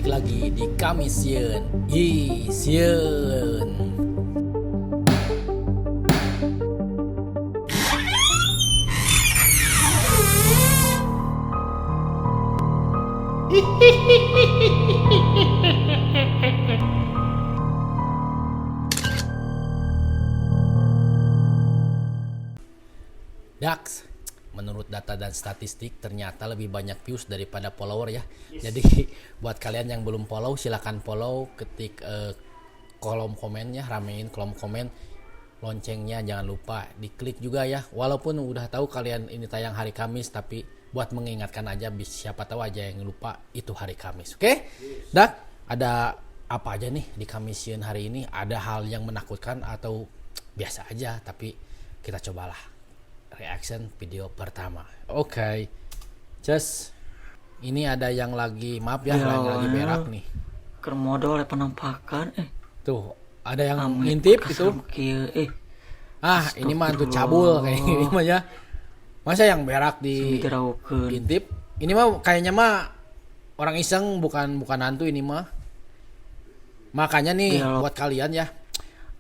Balik lagi di Kamisieun Isieun. Dax, menurut data dan statistik ternyata lebih banyak views daripada follower ya. Yes. Jadi buat kalian yang belum follow silahkan follow, ketik kolom komennya, ramein kolom komen, loncengnya jangan lupa diklik juga ya. Walaupun udah tahu kalian ini tayang hari Kamis, tapi buat mengingatkan aja, siapa tahu aja yang lupa itu hari Kamis. Oke? Yes. Dak, ada apa aja nih di Kamisieun hari ini? Ada hal yang menakutkan atau biasa aja, tapi kita cobalah reaction video pertama. Oke. Just ini ada yang lagi, maaf ya, Ya, yang lagi berak nih. Keur modol ya penampakan eh. Tuh, ada yang Amit, ngintip gitu. kasar kieu, eh. Ah, ini mah tuh cabul kayak gini mah ya. Masa yang berak di Diraukeun. intip? Ini mah kayaknya mah orang iseng, bukan hantu ini mah. Makanya nih Iya. buat kalian ya,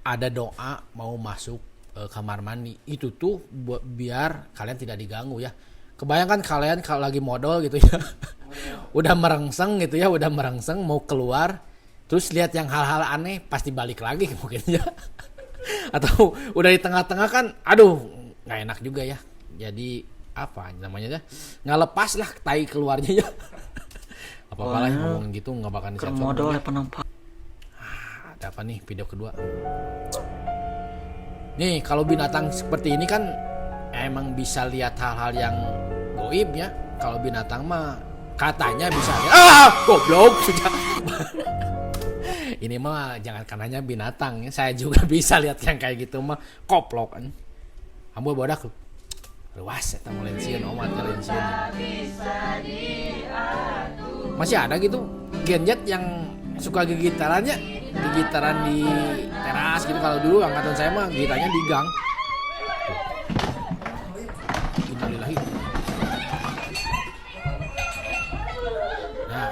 ada doa mau masuk kamar mandi itu tuh buat biar kalian tidak diganggu ya. Kebayangkan kalian kalau lagi modal gitu ya. Udah merengseng gitu ya, udah merengseng mau keluar, terus lihat yang hal-hal aneh pasti balik lagi mungkin ya. Atau udah di tengah-tengah kan, aduh nggak enak juga ya. Jadi apa namanya ya, nggak lepas lah tai keluarnya ya. Apa-apa lah Wah. ngomong gitu nggak bakal Keur disensor. modol ya penampak. Ada apa nih video kedua? Nih kalau binatang seperti ini kan emang bisa lihat hal-hal yang goib ya. Kalau binatang mah katanya bisa lihat. Ah, goblok sudah. Ini mah jangan kananya binatang ya. Saya juga bisa lihat yang kayak gitu mah koplok kan. Ambo bodak luas eta mah lensian omat ya lensian. Masih ada gitu Gen Z yang suka gigitarannya, gigitaran di teras gitu. Kalau dulu angkatan saya mah gitarnya di gang. Innalillahi. Nah,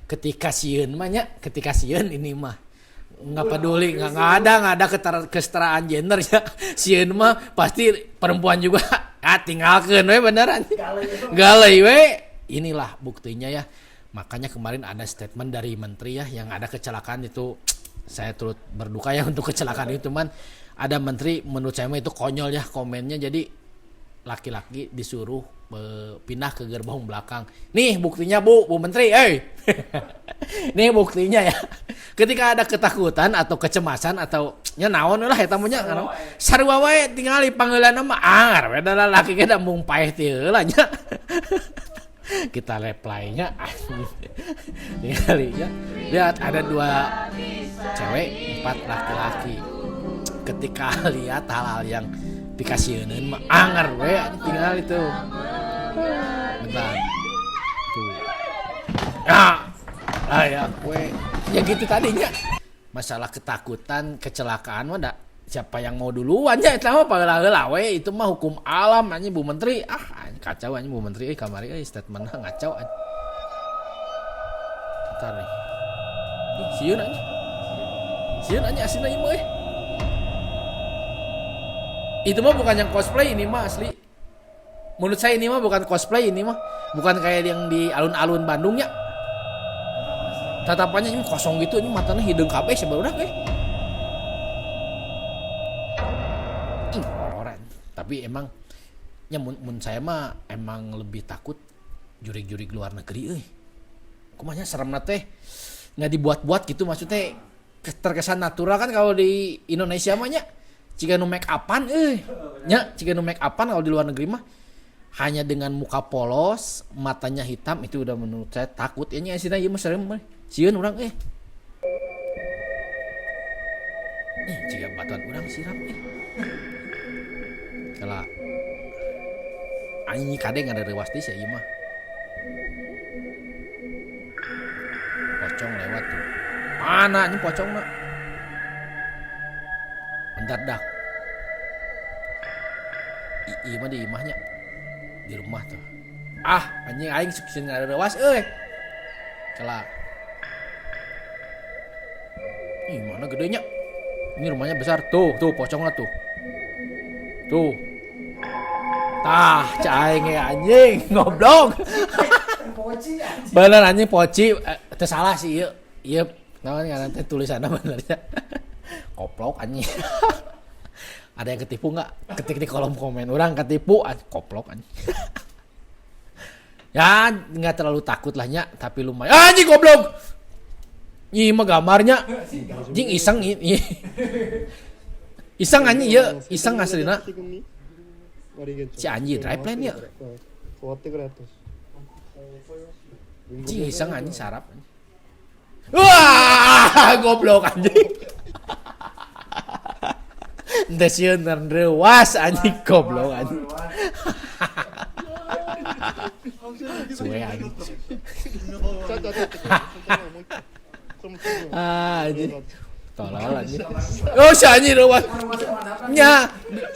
ketika sieun mah nya, ketika sieun ini mah nggak peduli, nggak ada kesetaraan gender ya. Sieun mah pasti perempuan juga. Ah, tinggalkeun we beneran. Galeuy we. Inilah buktinya ya. Makanya kemarin ada statement dari menteri ya yang ada kecelakaan itu, saya turut berduka ya untuk kecelakaan itu, cuman ada menteri menurut saya mah itu konyol ya komennya. Jadi laki-laki disuruh pindah ke gerbong belakang. Nih buktinya Bu Menteri, Nih buktinya ya. Ketika ada ketakutan atau kecemasan atau nya naon lah eta mah nya, ngaran. Sarua wae tingali pangeulan mah angar we da lalaki ge da mung paeh teh heula nya. Kita reply-nya tingali nya. Lihat ada 2 cewek, 4 laki-laki. Ketika lihat hal-hal yang dikasieuneun mah anger we tinggal itu. Bentar. Tuh. Ya. Ah ya we. Ya gitu tadinya. Masalah ketakutan, kecelakaan mah da siapa yang mau duluan ya eta mah paheula-heula we, itu mah hukum alam anjing Bu Menteri. Ah, anjing, kacau anjing Bu Menteri kamari statementna ngaco anjing. Bentar nih. Ih, sieun anjing. Sieun anjing aslinya ieu mah euy. Itu mah bukan yang cosplay, ini mah asli. Menurut saya ini mah bukan cosplay, ini mah bukan kayak yang di alun-alun Bandung ya. Tatapannya ini kosong gitu, ini matanya hidung kabeh sebenarnya euy. Ih, hororan. Tapi emang ya mun saya mah emang lebih takut jurig-jurig luar negeri euy. Kumanya seremna teh nggak dibuat-buat gitu, maksudnya terkesan natural kan kalau di Indonesia mah nya. Jika nu make upan euy. Nya, jika nu make upan kalau di luar negeri mah hanya dengan muka polos, matanya hitam itu udah menurut saya takut ya nya aslinya ieu mah serem euy. Sieun urang euy. Jika batuan urang siram euy. Kala anjing kade ngareurewas deui sia ieu mah. Pocong lewat tuh. Mana anjing pocongna? Bentar dah. Ieu mah di imahnya. Di rumah tuh. Ah, anjing aing sok sieun ngareurewas euy. Kala. Ih, mana gedenya? Ini rumahnya besar. Tuh, tuh pocongnya tuh. Tuh. Tah, cek aing ge anjing, goblok. Bener anjing poci, teu salah sih ieu. Ieu naon ngaran teh tulisanna benernya. Koplok anjing. Ada yang ketipu nggak? Ketik di kolom komen. Orang ketipu, ah, koplok anjing. Ya, nggak terlalu takut lah nya, tapi lumayan. Ah, anjing goblok. Ih, mah gambarnya. Jing iseng ini. Iseng anjing ieu, iseng aslina. Si anjing drive plan ya. Jing iseng anjing sarap. Wah, goblok anjing. Ente sieun reuwas anjing goblok anjing. Suwe anjing. Ah, anjing. Tolol anjing. Oh, si anjing reuwas. Nya,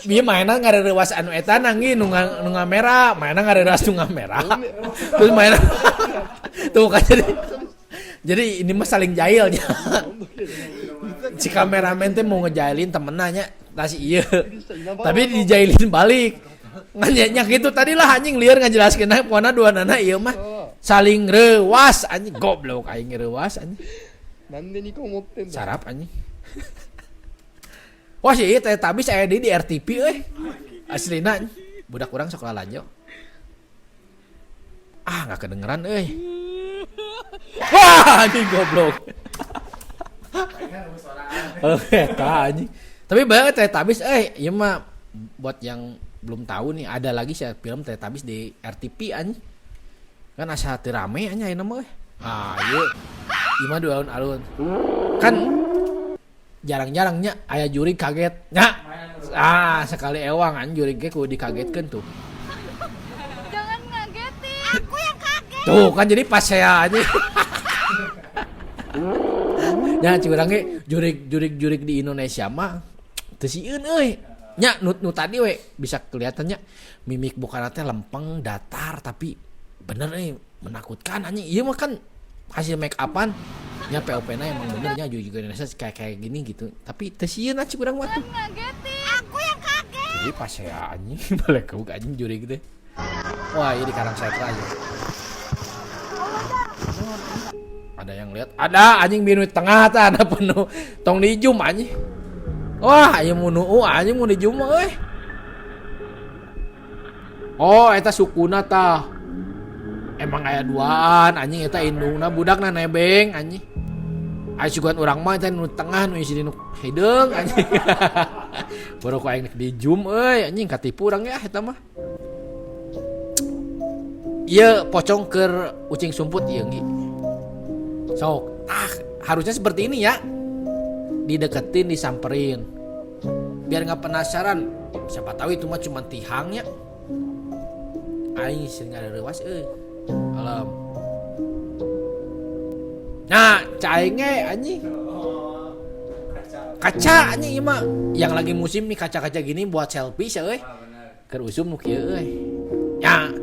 bieu mainan ngareuwas anu eta nanggi nu ngamera, mainan ngareuwas nu ngamera. Terus mainan tuh kan jadi ini mah saling jahilnya. Si kameramen teh mau ngejailin temennya nya, tah si ieu. Tapi dijailin balik. Nganyanya gitu tadi lah anjing liar ngajelaskeun pokona dua nana ieu mah saling reuwas anjing goblok aing reuwas anjing. Sarap anjing. Wah sih teh tabis aya di RTP euy. Aslina budak urang sok lalanjo. Ah nggak kedengeran euy. Wah anjing goblok. Oke, anjing. Tapi banyak teh tabis euy, ieu mah buat yang belum tahu nih ada lagi sih film teh tabis di RTP anjing. Kan asa teu rame anjing ayeuna mah euy. Ah ieu ieu mah dua alun-alun. Kan jarang-jarangnya aya jurig kaget nya. Ah sekali ewang anjing jurig ge kudu dikagetkeun tuh. Jangan ngagetin. Aku yang kaget. Tuh kan jadi pas saya anjing. Nya curang ge jurig-jurig-jurig di Indonesia mah teu sieun euy. Nya nu tadi we bisa kelihatannya mimik mukana teh lempeng datar tapi bener euy menakutkan anjing. Ieu mah kan hasil make upan nya POP-na emang bener nya juga Indonesia kayak gini gitu. Tapi teu sieun anjing urang mah tuh. Ngagetin. Aku yang kaget. Jadi pas saya anjing balik ke anjing jurig teh. Wah, ini di Karang Setra aja. Ada yang lihat? Ada anjing binu tengah tah ada penuh. Tong di zoom anjing. Wah, ieu mun nu anjing mun di zoom mah euy. Oh, eta sukuna tah. Emang aya duaan anjing eta indungna budakna nebeng anjing. Aya sugan urang mah eta nu tengah nu isi nu hideung anjing. Baru ku aing di zoom euy anjing katipu urang ya eta mah. Ieu pocong keur ucing sumput ieu ngi. Sok, ah harusnya seperti ini ya. Dideketin, disamperin. Biar nggak penasaran. Siapa tahu itu mah cuma tihangnya. Aing sering ada reuwas euy. Alam. Nah, caing ge anjing. Kaca anjing ieu mah. Yang lagi musim nih kaca-kaca gini buat selfie sih euy. Keur usum nu kieu euy. Ya,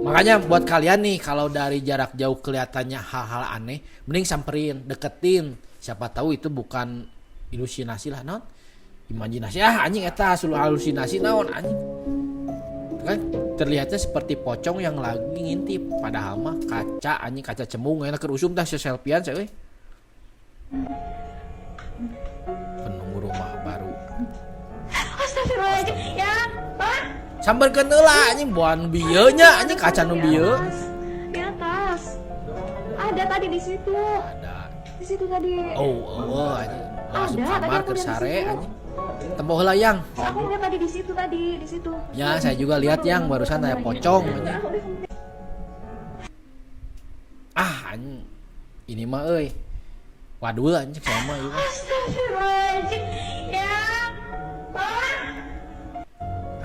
makanya buat kalian nih kalau dari jarak jauh kelihatannya hal-hal aneh, mending samperin, deketin. Siapa tahu itu bukan halusinasi lah naon. Imajinasi ah anjing eta halusinasi naon anjing. Kan terlihatnya seperti pocong yang lagi ngintip, padahal mah kaca anjing kaca cembung enak keur usum tah selfiean saya euy. Penunggu rumah baru. Astagfirullahaladzim. Ya, Pak. Sambarkeun heula anjing buan bieu nya anjing kaca nu bieu. Di atas. Ada tadi di situ. Ada. Di situ tadi. Oh, oh, anjing. Masuk Ada, tadi kamar aku keur lihat di sare situ. anjing. Tempo heula yang. Aku lihat tadi di situ tadi, di situ. Ya, saya juga lihat yang barusan ada pocong anjing. Ah, anjing. Ini mah euy. Waduh anjing saya mah ieu mah. Astagfirullahaladzim. Ya, Pak.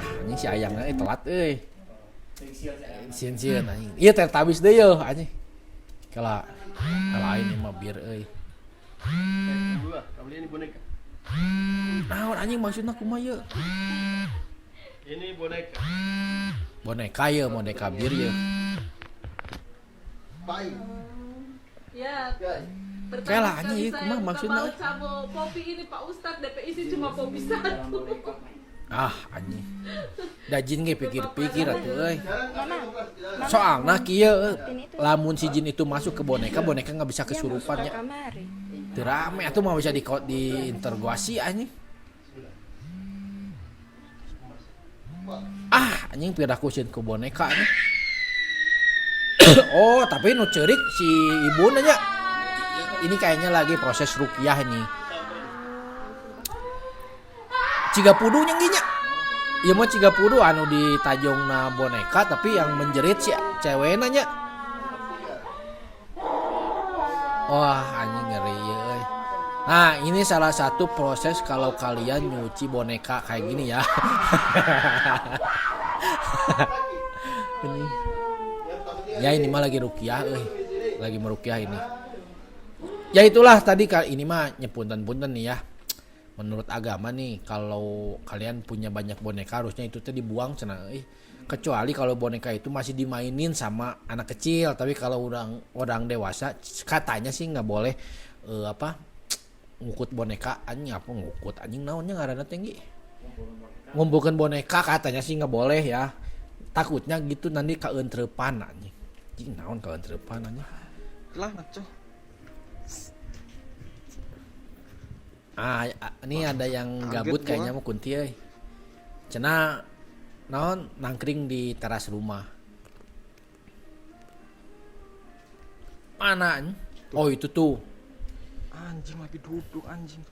Ah, anjing si ayangna telat euy. Sieun-sieun anjing. Ieu teh tabis deui yeuh anjing. Kala kala ini mah bir euy. Beli ini boneka. Naon anjing maksudna kumaha ieu? Ini boneka. Boneka ieu, boneka bir ieu. Pai. Ya. Pertama Kayak lah, sekali anjing, saya kumaha buka maksudna, baut sabo popi ini Pak Ustadz, DP isi cuma popi satu. Ah, anjing. Da jin ge pikir-pikir atuh euy. Soalna kieu lamun si jin itu masuk ke boneka, boneka nggak bisa kesurupannya. Kamari. Teu rame atuh mah bisa di diinterogasi anjing. Ah, anjing piraku sieun ku boneka anjing. Oh, tapi nu ceurik si ibu nanya. Ini kayaknya lagi proses rukiah nih. Ciga pudu nya nya. Ieu mah ciga pudu anu ditajongna boneka tapi yang menjerit si cewekna nya. Wah, anjing ngeri ya euy. Nah, ini salah satu proses kalau kalian nyuci boneka kayak gini ya. Ini. Ya ini mah lagi rukiah euy. Lagi merukiah ini. Ya itulah tadi ini mah nyepunten-punten nih ya. Menurut agama nih kalau kalian punya banyak boneka harusnya itu teh dibuang cenah euy. Kecuali kalau boneka itu masih dimainin sama anak kecil, tapi kalau orang orang dewasa katanya sih nggak boleh apa ngukut boneka anjing, apa ngukut anjing naonnya ngaranna teh Nggi? Ngumpulkeun boneka katanya sih nggak boleh ya. Takutnya gitu nanti kaentrepan anjing. Anjing naon kaentrepan anjing. Lah, ngaco. Ah, ini ada yang Kaget gabut gua. kayaknya mau kunti euy. Cenah naon nangkring di teras rumah. Mana anjing? Oh, itu tuh. Anjing lagi duduk anjing.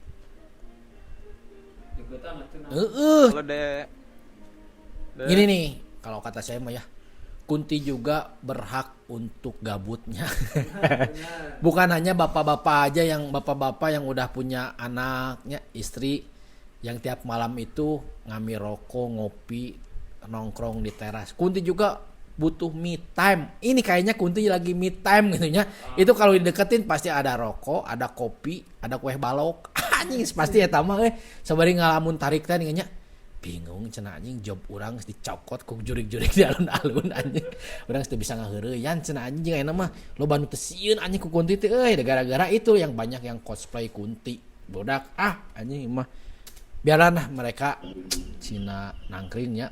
Heeh. Kalau de Gini nih, kalau kata saya mah ya, Kunti juga berhak untuk gabutnya. Bukan hanya bapak-bapak aja yang bapak-bapak yang udah punya anaknya, istri yang tiap malam itu ngambil rokok, ngopi, nongkrong di teras. Kunti juga butuh me time. Ini kayaknya Kunti lagi me time gitu nya. Itu kalau dideketin pasti ada rokok, ada kopi, ada kue balok. Anjing pasti eta mah euy. Sabari ngalamun tarik teh nya. Bingung cenah anjing job urang geus dicokot ku jurig-jurig di alun-alun anjing. Urang geus teu bisa ngaheureyan cenah anjing, ayeuna mah loba nu teu sieun anjing ku Kunti teh euy, gara-gara itu yang banyak yang cosplay Kunti. Bodak ah anjing mah. Biarlah nah mereka Cina nangkringnya.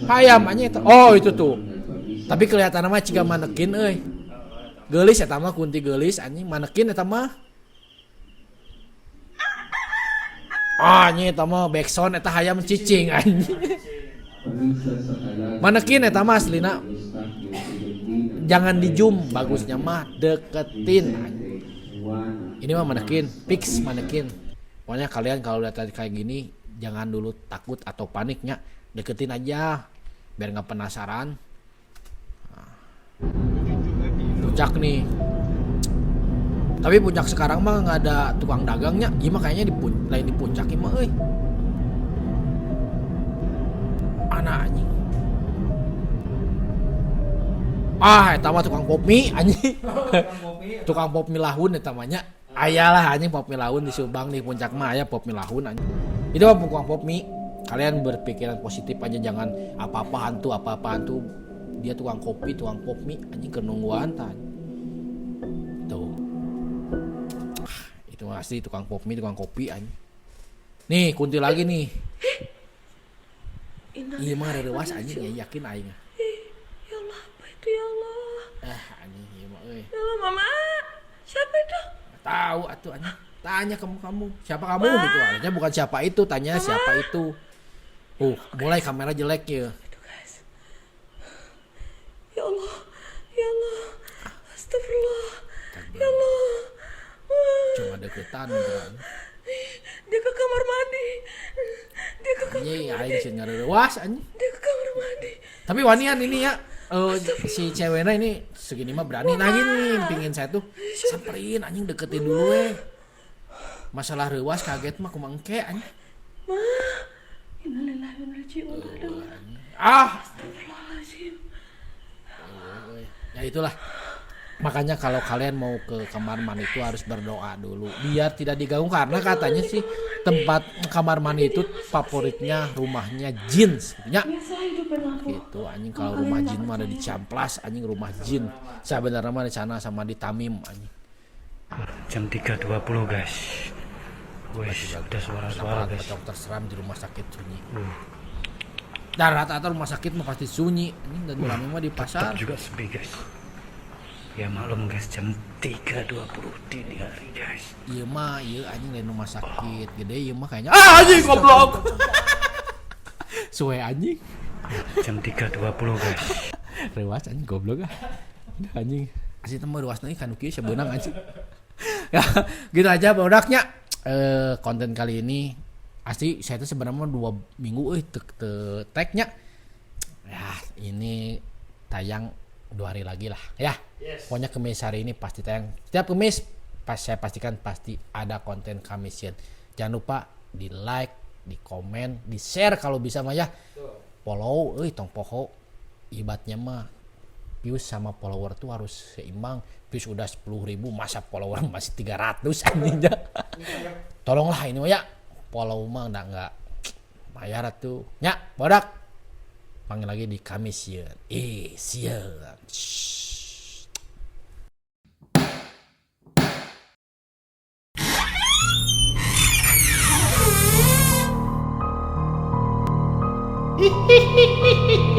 Hayam anjing eta. Oh, itu tuh. Tapi kelihatan mah ciga manekin euy. Geulis eta mah, Kunti geulis anjing, manekin eta mah. Ah, anjing eta mah backsound eta hayam cicing anjing. Manekin eta mah aslina. Jangan di zoom, bagusnya mah deketin anjing. Ini mah manekin, fix manekin. Pokoknya kalian kalau lihat kayak gini jangan dulu takut atau paniknya, deketin aja biar nggak penasaran. Nah. Puncak nih. Tapi puncak sekarang mah nggak ada tukang dagangnya. Iya mah kayaknya di lain di puncak ieu mah euy. Anak anjing. Ah, eta mah tukang pop mie anjing. Tukang pop mie lahun eta mah nya. Aya lah anjing pop mie lahun di Subang, di puncak mah aya pop mie lahun anjing. Itu mah tukang pop mie. Kalian berpikiran positif aja, jangan apa-apa hantu, apa-apa hantu. Dia tukang kopi, tukang pop mie anjing keur nungguan tah. Tuh. Itu mah asli tukang pop mie, tukang kopi anjing. Nih, kunti lagi nih. Iya mah reuwas anjing ya, yakin aing. Ya Allah, apa itu ya Allah? Ah, anjing ieu mah euy. Ya Allah, Mama. Siapa itu? Nggak tahu atuh anjing. Tanya kamu, kamu. Siapa kamu gitu. Artinya bukan siapa itu, tanya siapa itu. Mulai kamera jelek ya. Itu guys. Ya Allah. Ya Allah. Astagfirullah. Ya Allah. Cuma deketan gitu. Dia ke kamar mandi. Dia ke kamar Anjing, mandi. aing sih ngareuwas anjing. Dia ke kamar mandi. Tapi wanian ini ya. Si ceweknya ini segini mah berani. Nah gini, pingin saya tuh samperin anjing, deketin dulu we. Masalah reuwas kaget mah kumaha engke anjing. Ma. Innalillahi wa inna ilaihi raji'un. Ah, Astagfirullahaladzim. ya itulah. Makanya kalau kalian mau ke kamar mandi itu harus berdoa dulu biar tidak diganggu, karena katanya sih tempat kamar mandi itu favoritnya rumahnya jin ya. Biasa hidupin lampu. Gitu anjing, kalau rumah jin mah ada di Ciamplas anjing, rumah jin. Sebenarnya mah di sana sama di Tamim anjing. Jam 3.20 guys. Wes, udah suara-suara guys. Dokter seram di rumah sakit sunyi. Dan rata-rata rumah sakit mah pasti sunyi. Ini dan rame mah di pasar. Tetap juga sepi guys. Ya maklum guys, jam 3.20 dini hari guys. Iya mah, iya anjing lain rumah sakit gede iya mah kayaknya. Ah anjing goblok. Suwe anjing. Jam 3.20 guys. Rewas anjing goblok ah. Udah, anjing. Asli teh mah ruas nih kan kieu sebeunang anjing. Ya, gitu aja produknya. Konten kali ini asli saya tuh sebenarnya 2 minggu teu tag-nya. Ya, ini tayang 2 hari lagi lah ya. Yes. Pokoknya Kamis hari ini pasti tayang. Setiap Kamis pas saya pastikan pasti ada konten Kamisieun. Jangan lupa di like, di komen, di share kalau bisa mah ya. Follow euy tong poho. Ibatnya mah views sama follower tuh harus seimbang. Views udah 10.000 masa follower masih 300 anjingnya. Tolonglah ini mah ya. Follow mah nggak bayar tuh. Nya, bodak. Panggil lagi di Kamisieun. Sieun. Shhh. Hihihihi.